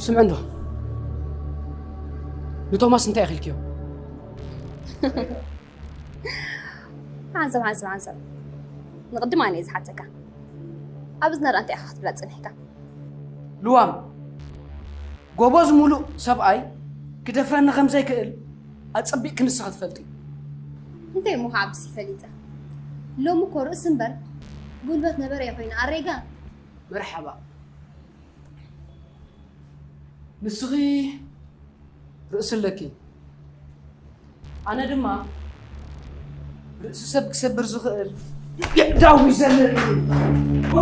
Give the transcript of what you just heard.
ስምዕ እንዶ፣ ንቶማስ እንታይ ኢኺልክዮ? ሓንሳብ ሓንሳብ ሓንሳብ ንቕድም ኣነ እየ ዝሓተካ። ኣብ እዝና ደኣ እንታይ ኢኻ ክትብላ ጸኒሕካ? ልዋም፣ ጎበዝ ሙሉእ ሰብኣይ ክደፍረኒ ከም ዘይክእል ኣጸቢቕኪ ንስኺ ትፈልጢ። እንታይ እሞ ከዓብስ ይፈሊጠ? ሎሚ እኮ ርእሲ እምበር ጉልበት ነበረ እየ ኮይነ ኣሬጋ። መርሓባ። ንስኺ ርእሲ ኣለኪ፣ ኣነ ድማ ርእሲ ሰብ ክሰብር ዝኽእል የእዳው ይዘልል።